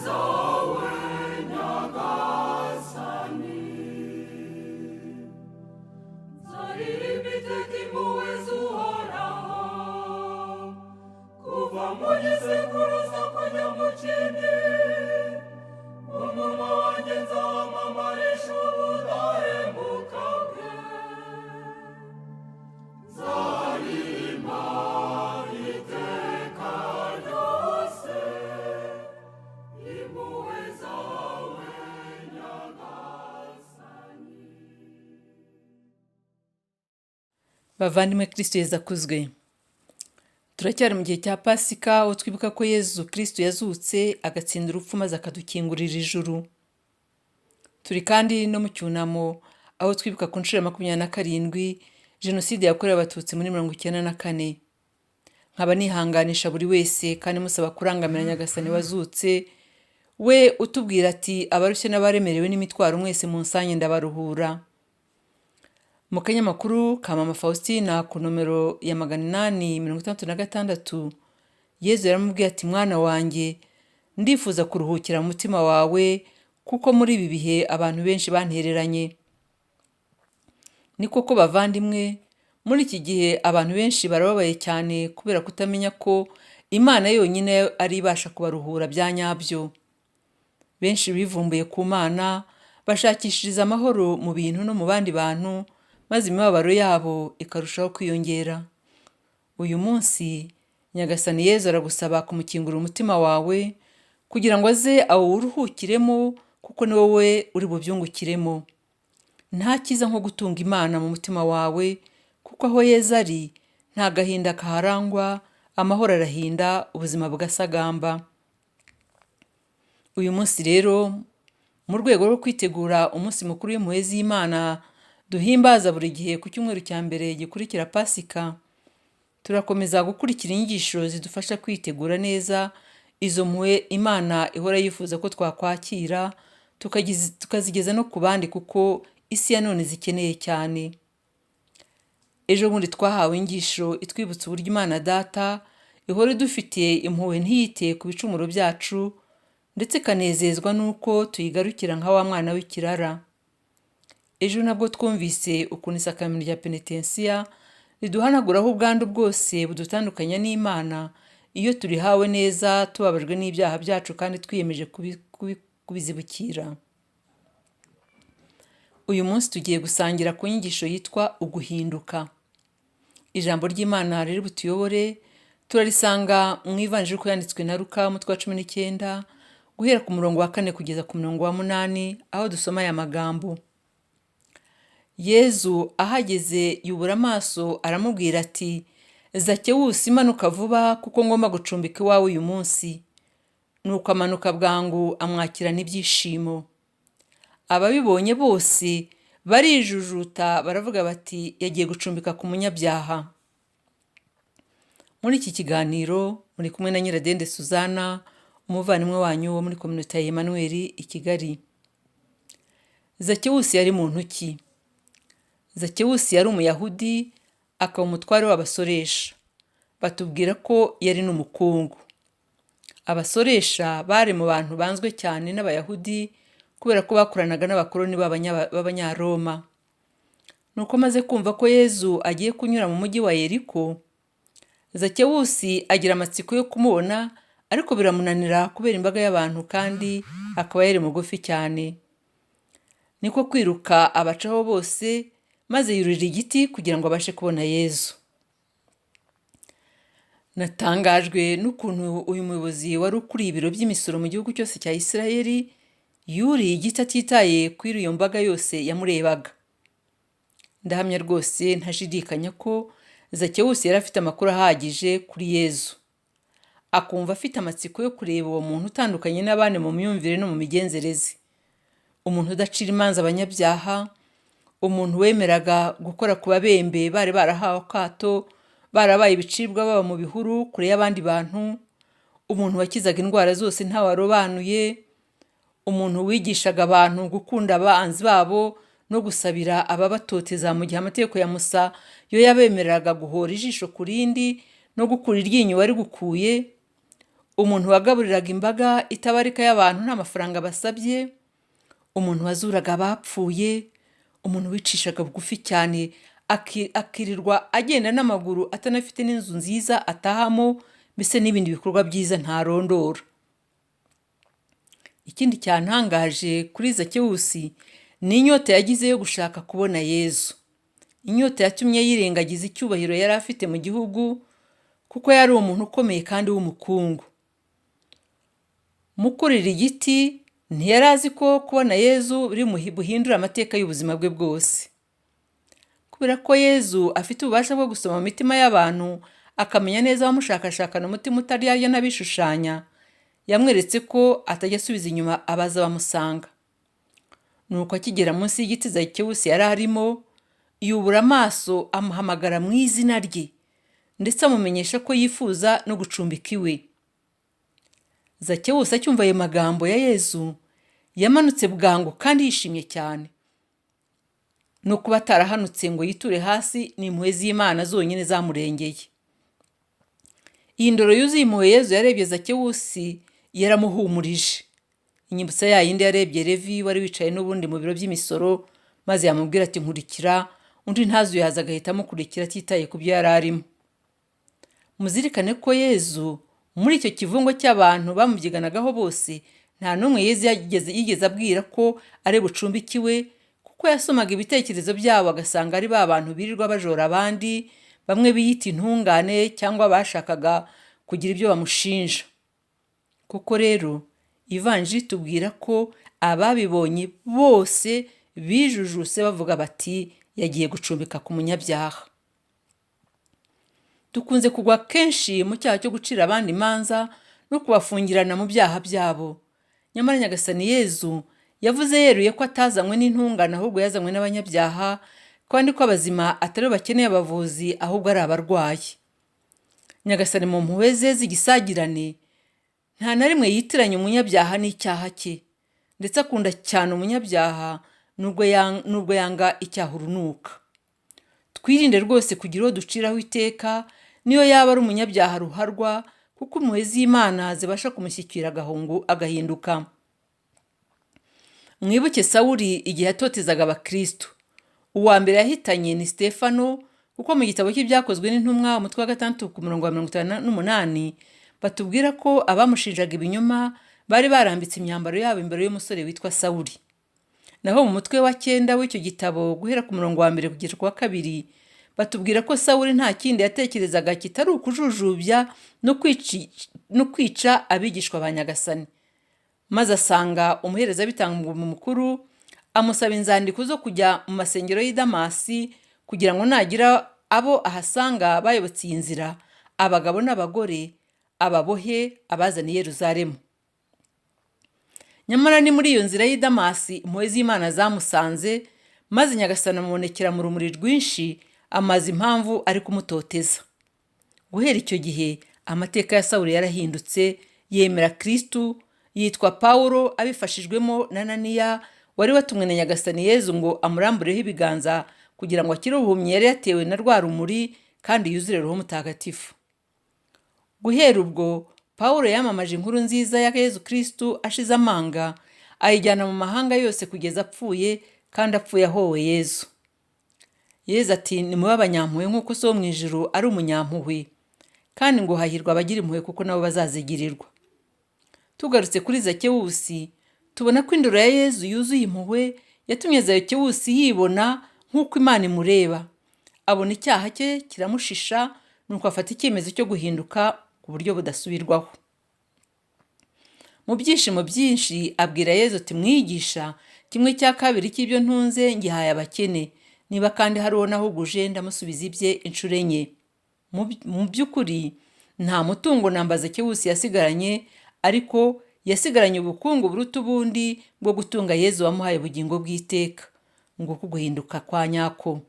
Zawe Nyagasani. Nzaririmba iteka impuhwe z'Uhoraho, kuva mu gisekuruza kujya mu kindi. Umunwa wanjye nzawamamarisha ubudahemuka bwe. Nzaririmba iteka ryose impuhwe zawe Nyagasani. Bavandimwe, Kristo Yezu akuzwe. Turacyari mu gihe cya Pasika, aho twibuka ko Yezu Kristo yazutse agatsinda urupfu maze akadukingurira ijuru. Turi kandi no mu cyunamo, aho twibuka ku nshuro ya 27 Jenoside yakorewe Abatutsi muri 94. Nkaba nihanganisha buri wese kandi musaba kurangamira Nyagasani wazutse, we utubwira ati: "Abarushye n'abaremerewe n'imitwaro mwese munsange, ndabaruhura." Mu kanyamakuru ka Mama Faustina ku nomero ya 866, Yezu yaramubwiye ati: "Mwana wanjye, ndifuza kuruhukira mu mutima wawe, kuko muri ibi bihe abantu benshi bantereranye." Ni koko bavandimwe, muri iki gihe abantu benshi barababaye cyane kubera kutamenya ko Imana yonyine ari ibasha kubaruhura bya nyabyo. Benshi bivumbuye ku Mana, bashakishiriza amahoro mu bintu no mu bandi bantu, maze imibabaro yabo ikarushaho kwiyongera. Uyu munsi Nyagasani Yezu aragusaba kumukingurira umutima wawe kugira ngo aze awuruhukiremo, kuko ni wowe uri bubyungukiremo. Nta cyiza nko gutunga Imana mu mutima wawe, kuko aho Yezu ari nta gahinda kaharangwa, amahoro arahinda, ubuzima bugasagamba. Uyu munsi rero, mu rwego rwo kwitegura umunsi mukuru w'impuhwe z'Imana duhimbaza buri gihe ku cyumweru cya mbere gikurikira Pasika, turakomeza gukurikira inyigisho zidufasha kwitegura neza izo mpuhwe Imana ihora yifuza ko twakwakira, tukazigeza no ku bandi, kuko isi ya none zikeneye cyane. Ejo bundi twahawe inyigisho itwibutsa uburyo Imana Data ihora idufitiye impuhwe, ntiyite ku bicumuro byacu, ndetse ikanezezwa n'uko tuyigarukira nka wa mwana w'ikirara. Ejo nabwo twumvise ukuntu isakaramentu rya penetensiya riduhanaguraho ubwandu bwose budutandukanya n'Imana, iyo turihawe neza tubabajwe n'ibyaha byacu kandi twiyemeje kubizibukira. Uyu munsi tugiye gusangira ku nyigisho yitwa uguhinduka. Ijambo ry'Imana riri butuyobore turarisanga mu Ivanjiri uko yanditswe na Luka, umutwe wa 19, guhera ku murongo wa 4 kugeza ku murongo wa 8, aho dusoma aya magambo: Yezu ahageze yubura amaso, aramubwira ati: "Zakewusi, imanuka vuba, kuko ngomba gucumbika iwawe uyu munsi." Nuko amanuka bwangu, amwakirana ibyishimo. Ababibonye bose barijujuta, baravuga bati: "Yagiye gucumbika ku munyabyaha." Muri iki kiganiro muri kumwe na Nyiradende Suzana, umuvandimwe wanyu wo muri Communauté ya Emmanuel i Kigali. Zakewusi yari muntu ki? Zakewusi yari Umuyahudi, akaba umutware w'abasoresha. Batubwira ko yari n'umukungu. Abasoresha bari mu bantu banzwe cyane n'Abayahudi kubera ko bakoranaga n'abakoloni b'Abanyaroma. Nuko amaze kumva ko Yezu agiye kunyura mu mujyi wa Yeriko, Zakewusi agira amatsiko yo kumubona, ariko biramunanira kubera imbaga y'abantu, kandi akaba yari mugufi cyane. Niko kwiruka abacaho bose, maze yurira igiti kugira ngo abashe kubona Yezu. Natangajwe n'ukuntu uyu muyobozi wari ukuriye ibiro by'imisoro mu gihugu cyose cya Isirayeli yuriye igiti atitaye kuri iyo mbaga yose yamurebaga. Ndahamya rwose ntashidikanya ko Zakewusi yari afite amakuru ahagije kuri Yezu, akumva afite amatsiko yo kureba uwo muntu utandukanye n'abandi mu myumvire no mu migenzereze, umuntu udacira imanza abanyabyaha, umuntu wemeraga gukora ku babembe bari barahawe akato, barabaye ibicibwa, baba mu bihuru kure y'abandi bantu, umuntu wakizaga indwara zose ntawarobanuye, umuntu wigishaga abantu gukunda abanzi babo no gusabira ababatoteza, mu gihe amategeko ya Musa yo yabemereraga guhora ijisho ku rindi no gukura iryinyo wari gukuye, Umuntu wagaburiraga imbaga itabarika y'abantu nta mafaranga basabye, umuntu wazuraga abapfuye, umuntu wicishaga bugufi cyane akirirwa agenda n'amaguru atanafite n'inzu nziza atahamo, mbese n'ibindi bikorwa byiza ntarondora. Ikindi cyantangaje kuri Zakewusi ni inyota yagize yo gushaka kubona Yezu. Inyota yatumye yirengagiza icyubahiro yari afite mu gihugu, kuko yari umuntu ukomeye kandi w'umukungu. Mu kurira igiti ntiyari azi ko kubona Yezu biri buhindure amateka y'ubuzima bwe bwose. Kubera ko Yezu afite ububasha bwo gusoma mu mitima y'abantu, akamenya neza abamushakashakana umutima utaryarya n'abishushanya, yamweretse ko atajya asubiza inyuma abaza bamusanga. Nuko akigera munsi y'igiti Zakewusi yari arimo, yubura amaso amuhamagara mu izina rye, ndetse amumenyesha ko yifuza no gucumbika iwe. Zakewusi acyumva ayo magambo ya Yezu, yamanutse bwangu kandi yishimye cyane. No kuba atarahanutse ngo yiture hasi ni impuhwe z'Imana zonyine zamurengeye. Iyi ndoro yuzuye impuhwe Yezu yarebye Zakewusi yaramuhumurije. Inyibutsa ya yindi yarebye Levi wari wicaye n'ubundi mu biro by'imisoro, maze yamubwira ati nkurikira, undi ntazuyaza agahita amukurikira atitaye ku byo yari arimo. Muzirikane ko Yezu muri icyo kivungo cy'abantu bamubyiganagaho bose, nta n'umwe Yezu yigeze abwira ko ari bucumbike iwe, kuko yasomaga ibitekerezo byabo agasanga ari ba bantu birirwa bajora abandi, bamwe biyita intungane cyangwa bashakaga kugira ibyo bamushinja. Koko rero Ivanjiri itubwira ko ababibonye bose bijujuse bavuga bati yagiye gucumbika ku munyabyaha. Dukunze kugwa kenshi mu cyaha cyo gucira abandi imanza no kubafungirana mu byaha byabo. Nyamara Nyagasani Yezu yavuze yeruye ko atazanywe n'intungane ahubwo yazanywe n'abanyabyaha, kandi ko abazima atari bo bakeneye abavuzi ahubwo ari abarwayi. Nyagasani mu mpuhwe ze z'igisagirane nta na rimwe yitiranya umunyabyaha n'icyaha cye, ndetse akunda cyane umunyabyaha nubwo yanga icyaha urunuka. Twirinde rwose kugira uwo duciraho iteka, niyo yaba ari umunyabyaha ruharwa, kuko impuhwe z'Imana zibasha kumushyikira agahinduka. Mwibuke Sawuli igihe yatotezaga abakristo. Uwa mbere yahitanye ni Stefano, kuko mu gitabo cy'Ibyakozwe n'Intumwa umutwe wa 6 ku murongo wa 58 batubwira ko abamushinjaga ibinyoma bari barambitse imyambaro yabo imbere y'umusore witwa Sawuli. Naho mu mutwe wa 9 w'icyo gitabo guhera ku murongo wa 1 kugera ku wa 2 batubwira ko Sawuli nta kindi yatekerezaga kitari ukujujubya no kwica abigishwa ba Nyagasani. Maze asanga umuherezabitambo mukuru amusaba inzandiko zo kujya mu masengero y'i Damasi kugira ngo nagira abo ahasanga bayobotse iyi nzira, abagabo n'abagore, ababohe abazana i Yeruzalemu. Nyamara ni muri iyo nzira y'i Damasi impuhwe z'Imana zamusanze, maze Nyagasani amubonekera mu rumuri rwinshi, amaze impamvu ari kumutoteza. Guhera icyo gihe amateka ya Sawuli yarahindutse, yemera Kristu, yitwa Pawulo abifashijwemo na Ananiya wari watumwe na Nyagasani Yezu ngo amurambureho ibiganza kugira ngo akire ubuhumyi yari yatewe na rwa rumuri kandi yuzure Roho Mutagatifu. Guhera ubwo Pawulo yamamaje inkuru nziza ya Yezu Kristu ashize amanga, ayijyana mu mahanga yose kugeza apfuye, kandi apfuye ahowe Yezu. Yezu ati nimube abanyampuhwe nk'uko So wo mu ijuru ari umunyampuhwe, kandi ngo hahirwa abagira impuhwe kuko nabo bazazigirirwa. Tugarutse kuri Zakewusi, tubona ko indoro ya Yezu yuzuye impuhwe yatumye Zakewusi yibona nk'uko Imana imureba. Abona icyaha cye kiramushisha, nuko afata icyemezo cyo guhinduka ku buryo budasubirwaho. Mu byishimo byinshi abwira Yezu ati mwigisha, 1/2 cy'ibyo ntunze ngihaye abakene, niba kandi hari uwo nahuguje ndamusubiza ibye inshuro 4. Mu by'ukuri nta mutungo namba Zakewusi yasigaranye, ariko yasigaranye ubukungu buruta ubundi bwo gutunga Yezu wamuhaye ubugingo bw'iteka. Nguko guhinduka kwa nyako.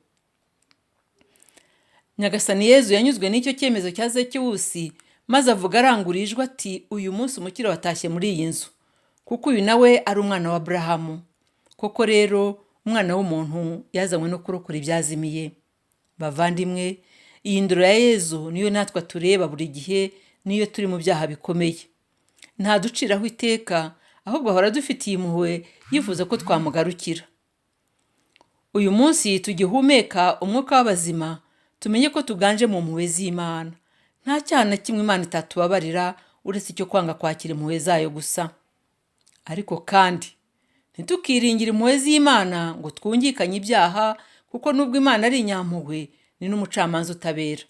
Nyagasani Yezu yanyuzwe n'icyo cyemezo cya Zakewusi, maze avuga arangurura ijwi ati uyu munsi umukiro watashye muri iyi nzu, kuko uyu nawe ari umwana wa Aburahamu. Koko rero umwana w'umuntu yazanywe no kurokora ibyazimiye. Bavandimwe, iyi ndoro ya Yezu niyo natwe tureba buri gihe niyo turi mu byaha bikomeye. Ntaduciraho iteka, ahubwo ahora adufitiye impuhwe, yifuza ko twamugarukira. Uyu munsi tugihumeka umwuka w'abazima, tumenye ko tuganje mu mpuhwe z'Imana. Nta cyaha na kimwe Imana itatubabarira, uretse icyo kwanga kwakira impuhwe zayo gusa. Ariko kandi ntitukiringire impuhwe z'Imana ngo twungikanye ibyaha, kuko nubwo Imana ari inyampuhwe, ni n'umucamanza utabera.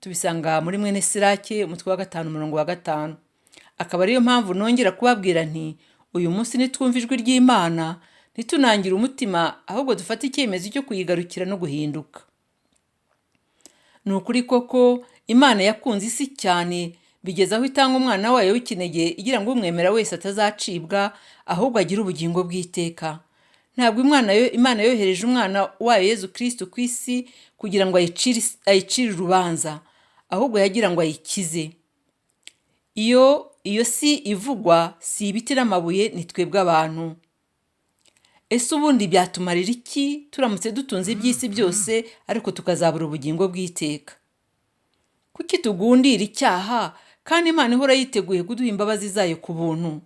Tubisanga muri mwene Sirake, umutwe wa 5, umurongo wa 5. Akaba ariyo mpamvu nongera kubabwira nti uyu munsi nitwumva ijwi ry'Imana, ntitunangire umutima, ahubwo dufate icyemezo cyo kuyigarukira no guhinduka. Ni ukuri koko Imana yakunze isi cyane, bigeze aho itanga umwana wayo w'ikinege, igira ngo umwemera wese atazacibwa, ahubwo agire ubugingo bw'iteka. Ntabwo Imana yohereje umwana wayo Yezu Kristu ku isi kugira ngo ayicire urubanza, ahubwo yagira ngo ayikize. Iyo si ivugwa si ibiti n'amabuye, ni twebwe abantu. Ese ubundi byatumarira iki turamutse dutunze iby'isi byose ariko tukazabura ubugingo bw'iteka? Kuki tugundira icyaha kandi Imana ihora yiteguye kuduha imbabazi zayo ku buntu?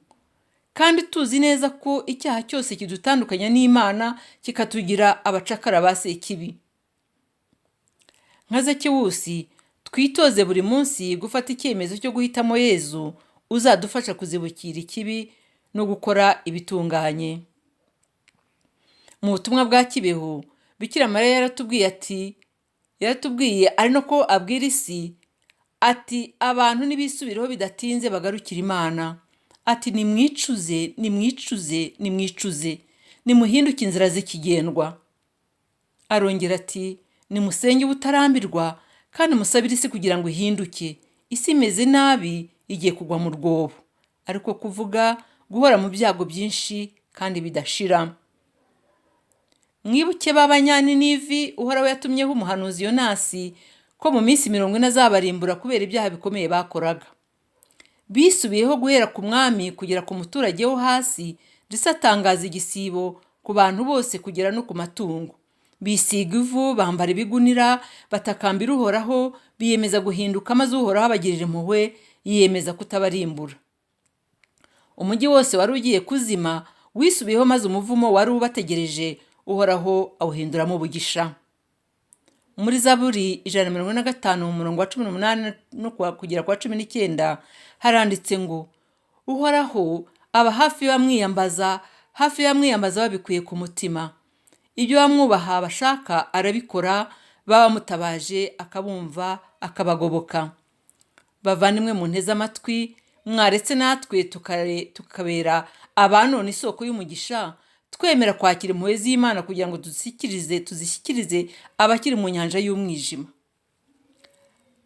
Kandi tuzi neza ko icyaha cyose kidutandukanya n'Imana, kikatugira abacakara ba Sekibi. Nka Zakewusi, twitoze buri munsi gufata icyemezo cyo guhitamo Yezu uzadufasha kuzibukira ikibi no gukora ibitunganye. Mu butumwa bwa Kibeho, Bikira Mariya yaratubwiye ari no ko abwira isi ati abantu nibisubireho bidatinze bagarukira Imana. Ati nimwicuze, nimwicuze, nimwicuze, nimuhinduke inzira z'ikigendwa. Arongera ati nimusenge ubutarambirwa kandi musabire isi kugira ngo ihinduke. Isi imeze nabi, igiye kugwa mu rwobo, ariko kuvuga guhora mu byago byinshi kandi bidashira. Mwibuke b'Abanyaninivi Uhoraho yatumyeho umuhanuzi Yonasi ko mu minsi 40 azabarimbura kubera ibyaha bikomeye bakoraga. Bisubiyeho guhera ku mwami kugera ku muturage wo hasi, ndetse atangaza igisibo ku bantu bose kugera no ku matungo. Bisiga ivu, bambara ibigunira, batakambira Uhoraho, biyemeza guhinduka, maze Uhoraho abagirira impuhwe, yiyemeza kutabarimbura. Umujyi wose wari ugiye kuzima wisubiyeho, maze umuvumo wari ubategereje Uhoraho awuhinduramo umugisha. Muri Zaburi 145, umurongo wa 18 no kugera ku wa 19, haranditse ngo Uhoraho aba hafi y'abamwiyambaza, hafi y'abamwiyambaza babikuye ku mutima. Ibyo bamwubaha bashaka arabikora, baba bamutabaje akabumva, akabagoboka. Bavandimwe munteze amatwi, mwaretse natwe tukabera abanone isoko y'umugisha, twemera kwakira impuhwe z'Imana kugira ngo tuzishyikirize abakiri mu nyanja y'umwijima.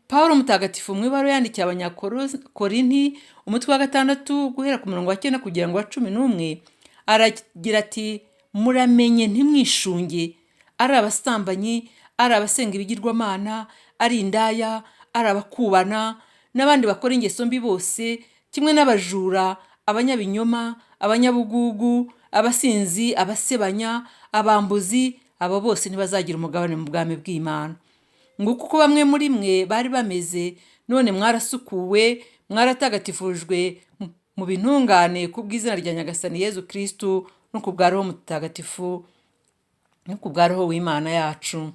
Pawulo mutagatifu mu ibaruwa yandikiye Abanyakorinti, umutwe wa 6, guhera ku murongo wa 9 kugera ku wa 11, aragira ati muramenye ntimwishunge, ari abasambanyi, ari abasenga ibigirwamana, ari indaya, ari abakubana n'abandi bakora ingeso mbi bose, kimwe n'abajura, abanyabinyoma, abanyabugugu, abasinzi, abasebanya, abambuzi, abo bose ntibazagira umugabane mu bwami bw'Imana. Nguko uko bamwe muri mwe bari bameze, none mwarasukuwe, mwaratagatifujwe mu bintungane kubw'izina rya Nyagasani Yezu Kristu no ku bwa Roho Mutagatifu no ku bwa Roho w'Imana yacu.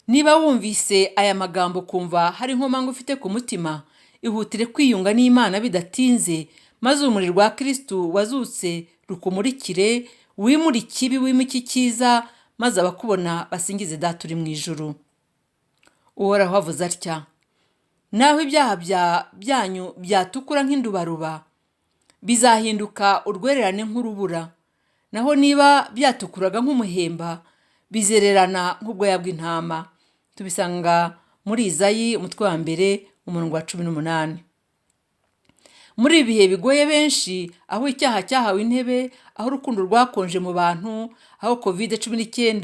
Niba wumvise aya magambo ukumva hari inkomanga ufite ku mutima, ihutire kwiyunga n'Imana bidatinze, maze urumuri rwa Kristu wazutse rukumurikire, wimure ikibi, wimike icyiza, maze abakubona basingize Data uri mu ijuru. Uhoraho avuze atya: naho ibyaha byanyu byatukura nk'indubaruba, bizahinduka urwererane nk'urubura; naho niba byatukuraga nk'umuhemba, bizererana nk'ubwoya bw'intama. Tubisanga muri Izayi, umutwe wa 1, umurongo wa 18. Muri ibi bihe bigoye benshi, aho icyaha cyahawe intebe, aho urukundo rwakonje mu bantu, aho COVID-19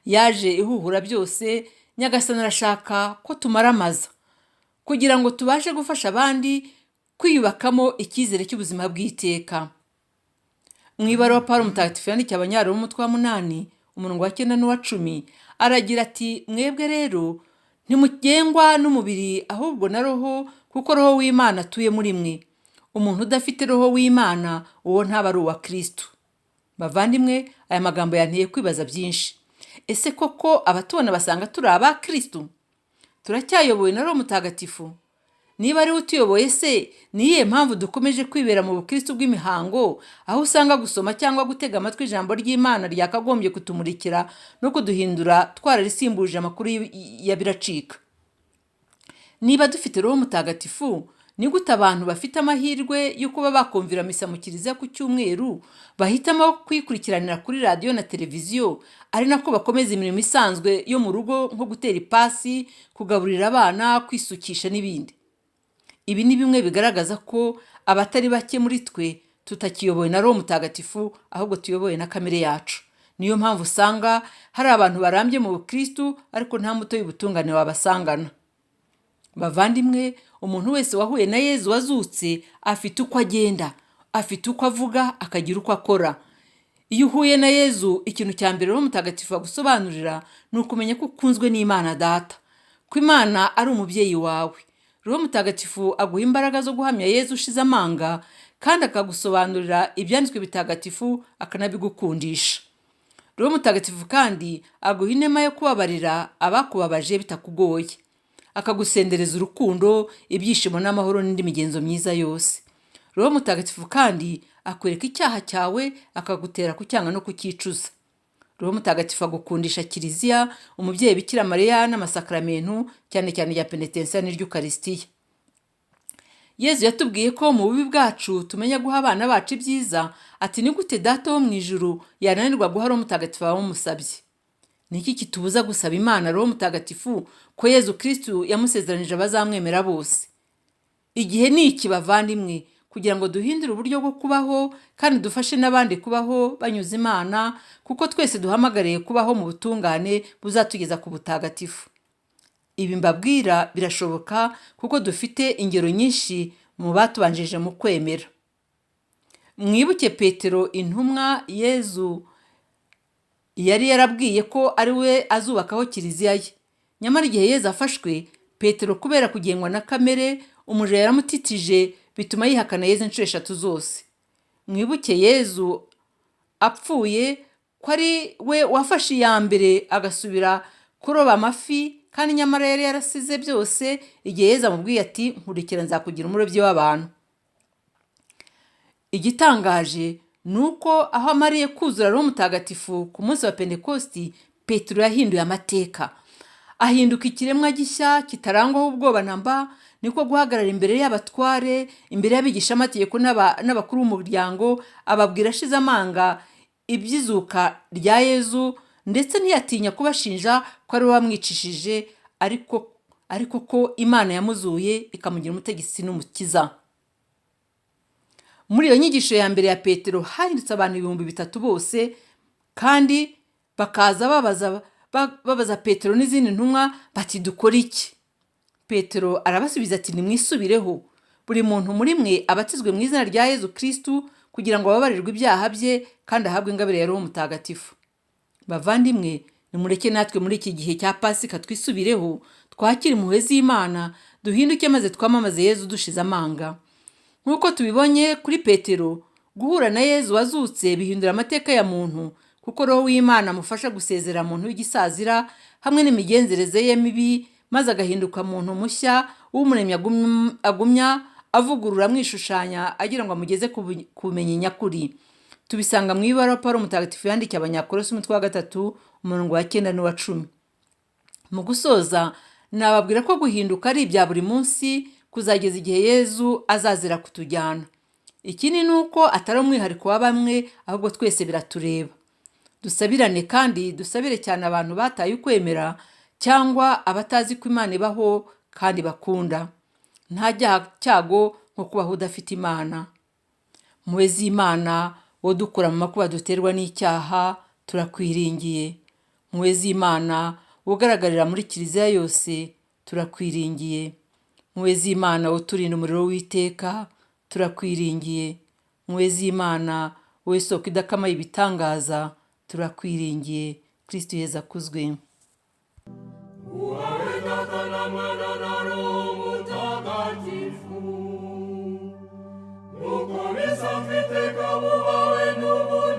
yaje ihuhura byose, Nyagasani arashaka ko tumaramaza kugira ngo tubashe gufasha abandi kwiyubakamo icyizere cy'ubuzima bw'iteka. Mu ibaruwa Pawulo mutagatifu yandikiye Abanyaroma, umutwe wa 8, umurongo wa 9 n'uwa 10, aragira ati mwebwe rero ntimugengwa n'umubiri, ahubwo na roho Kuko Roho w'Imana atuye muri mwe. Umuntu udafite Roho w'Imana, uwo ntaba ari uwa Kristo. Bavandimwe, aya magambo yanteye kwibaza byinshi. Ese koko abatubona basanga turi aba Kristo? Turacyayobowe na Roho Mutagatifu? Niba ari we utuyoboye se, ni iyihe mpamvu dukomeje kwibera mu bukristo bw'imihango, aho usanga gusoma cyangwa gutega amatwi ijambo ry'Imana ryakagombye kutumurikira no kuduhindura twararisimbuje amakuru ya biracika? Niba dufite Roho Mutagatifu, ni gute abantu bafite amahirwe yo kuba bakumvira misa mu kiliziya ku cyumweru bahitamo kuyikurikiranira kuri radiyo na televiziyo, ari nako bakomeza imirimo isanzwe yo mu rugo nko gutera ipasi, kugaburira abana, kwisukisha n'ibindi? Ibi ni bimwe bigaragaza ko abatari bake muri twe tutakiyobowe na Roho Mutagatifu, ahubwo tuyobowe na kamere yacu. Niyo mpamvu usanga hari abantu barambye mu bukristu ariko nta mbuto y'ubutungane wabasangana. Bavandimwe, umuntu wese wahuye na Yezu wazutse afite uko agenda, afite uko avuga, akagira uko akora. Iyo uhuye na Yezu, ikintu cya mbere Roho Mutagatifu agusobanurira ni ukumenya ko ukunzwe n'Imana Data, ko Imana ari umubyeyi wawe. Roho Mutagatifu aguha imbaraga zo guhamya Yezu ushize amanga, kandi akagusobanurira ibyanditswe bitagatifu akanabigukundisha. Roho Mutagatifu kandi aguha inema yo kubabarira abakubabaje bitakugoye, akagusendereza urukundo, ibyishimo n'amahoro n'indi migenzo myiza yose. Roho Mutagatifu kandi akwereka icyaha cyawe, akagutera kucyanga no kucyicuza. Roho Mutagatifu agukundisha Kiliziya, umubyeyi Bikira Mariya n'amasakramentu, cyane cyane irya Penetensiya n'iry'Ukarisitiya. Yezu yatubwiye ko mu bubi bwacu tumenya guha abana bacu ibyiza, ati ni gute Data wo mu ijuru yananirwa guha Roho Mutagatifu abamumusabye? Ni iki kitubuza gusaba Imana Roho Mutagatifu, ko Yezu Kristu yamusezeranije abazamwemera bose? Igihe ni iki, bavandimwe, kugira ngo duhindure uburyo bwo kubaho kandi dufashe n'abandi kubaho banyuze Imana, kuko twese duhamagariye kubaho mu butungane buzatugeza ku butagatifu. Ibi mbabwira birashoboka kuko dufite ingero nyinshi mu batubanjirije mu kwemera. Mwibuke Petero intumwa Yezu yari yarabwiye ko ari we azubakaho kiliziya ye. Nyamara igihe Yezu afashwe, Petero kubera kugengwa na kamere, umuja yaramutitije bituma yihakana Yezu inshuro 3 zose. Mwibuke Yezu apfuye ko ari we wafashe iya mbere agasubira kuroba amafi, kandi nyamara yari yarasize byose igihe Yezu amubwiye ati nkurikira nzakugira umurobyi w'abantu. Igitangaje ni uko aho amariye kuzura Roho Mutagatifu ku munsi wa Pentekosti, Petero yahinduye amateka, ahinduka ikiremwa gishya kitarangwaho ubwoba na mba. Niko guhagarara imbere y'abatware, imbere y'abigishamategeko n'abakuru b'umuryango, ababwira ashize amanga iby'izuka rya Yezu, ndetse ntiyatinya kubashinja ko ari we wamwicishije, ariko ko Imana yamuzuye ikamugira umutegetsi n'umukiza. Muri iyo nyigisho ya mbere ya Petero hahindutse abantu 3000 bose, kandi bakaza babaza Petero n'izindi ntumwa bati dukora iki? Petero arabasubiza ati nimwisubireho, buri muntu muri mwe abatizwe mu izina rya Yezu Kristu kugira ngo ababarirwe ibyaha bye kandi ahabwe ingabire ya Roho Mutagatifu. Bavandimwe, nimureke natwe muri iki gihe cya Pasika twisubireho, twakire impuhwe z'Imana, duhinduke maze twamamaze Yezu dushize amanga. Nk'uko tubibonye kuri Petero, guhura na Yezu wazutse bihindura amateka ya muntu, kuko Roho w'Imana amufasha gusezera muntu w'igisazira hamwe n'imigenzereze ye mibi, maze agahinduka muntu mushya w'umuremyi agumya avugurura amwishushanya agira ngo amugeze ku bumenyi nyakuri. Tubisanga mu ibaruwa Pawulo Mutagatifu yandikiye Abanyakolosi umutwe wa 3 umurongo wa 9 n'uwa 10. Mu gusoza, nababwira ko guhinduka ari ibya buri munsi kuzageza igihe Yezu azazira kutujyana. Ikindi ni uko atari umwihariko wa bamwe, ahubwo twese biratureba. Dusabirane kandi dusabire cyane abantu bataye ukwemera cyangwa abatazi ko Imana ibaho kandi bakunda. Nta cyago nko kubaho udafite Imana. Mpuhwe z'Imana, wowe dukura mu makuba duterwa n'icyaha, turakwiringiye. Mpuhwe z'Imana, ugaragarira muri kiliziya yose, turakwiringiye. Mpuhwe z'Imana, wowe uturinda umuriro w'iteka, turakwiringiye. Mpuhwe z'Imana, wowe soko idakama ibitangaza, turakwiringiye. Kristu Yezu akuzwe. Uwawe Data na Mwana na Roho Mutagatifu. Mutagatifu, nk'uko bisanzwe iteka bubawe n'ubu.